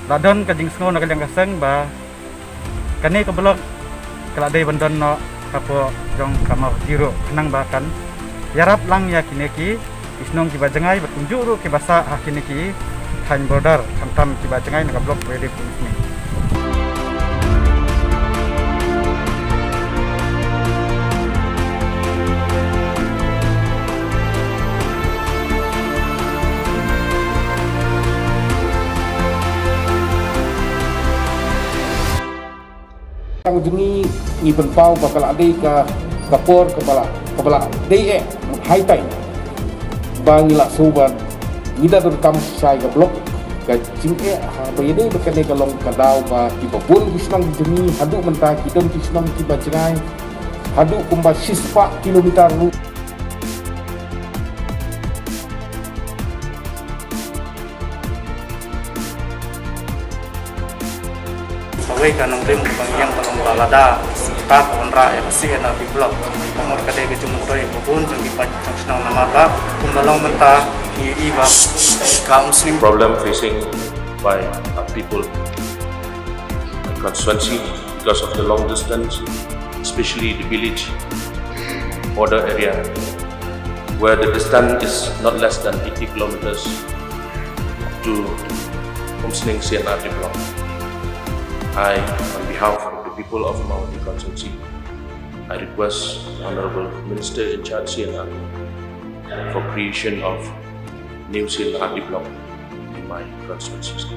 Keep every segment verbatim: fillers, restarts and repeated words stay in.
La don ka jingsngew na ka liang ka seng ba kane ka block ka la dei ban don noh hapoh jong ka Mawhati ruh, khnang ba kan ïarap lang ïa kine ki, ki shnong kiba jngai bad kumjuh ruh kiba sah ha kine ki thaiñ border, khamtam kiba jngai na ka block Baiadei Umsning. Tang jong ngi, ngi pynpaw ba ka la dei ka, ka por kaba la, kaba la dei eh high time ba ngi la shu ban, ngi da donkam shai ka block. Ka jingeh ha Baiadei ba kane ka long ka daw ba kiba bun ki shnong jong ngi haduh mynta ki don ki shnong kiba jngai haduh kumba shispah kilometer ruh. Kawei ka nongrim kaba ngi ïeng ka long ba lada ka wanrah ïa ka C and RD block, ka mut ka dei ka jingmyntoi ba bun jong ki paid jong shnong namar ba kumba long mynta ngi ïohi ba ka Umsning. Problem facing by our people, my constituency, because of the long distance, especially the village border area, where the distance is not less than eighty kilometers to Umsning C and RD block. I, on behalf of the people of Mawhati constituency, I request the Honorable Minister in charge C and RD for creation of new C and RD block in my constituency.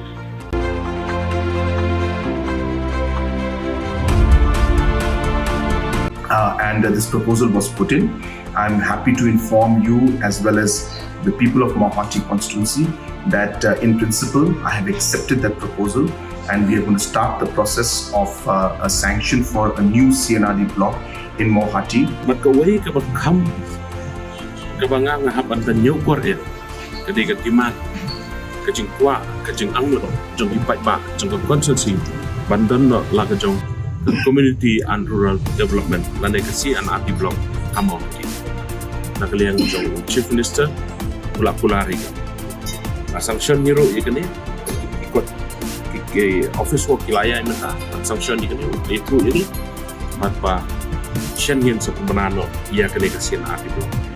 Uh, and, uh, this proposal was put in. I'm happy to inform you as well as the people of Mawhati constituency that, uh, in principle, I have accepted that proposal, and we are going to start the process of, uh, a sanction for a new C and RD block in Mawhati. Bad kawei kaba kham, kaba nga nga hap ban pynïoh kwah ïa ka dei ka demand, ka jingkwah, ka jingangnud jong ki paidbah jong ka constituency ban don noh la ka jong ka Community and Rural Development lane ka C and RD block ha Mawhati. Na ka liang jong Chief Minister u la kular ïa ka. La sanction hi ruh ïa kane, ki kot, ki, ki office work ki la ïa mynta, la sanction ïa kane, la ïa through ïa kane. Bad ba shen ngin sa pynbna noh ïa kane ka C and RD block.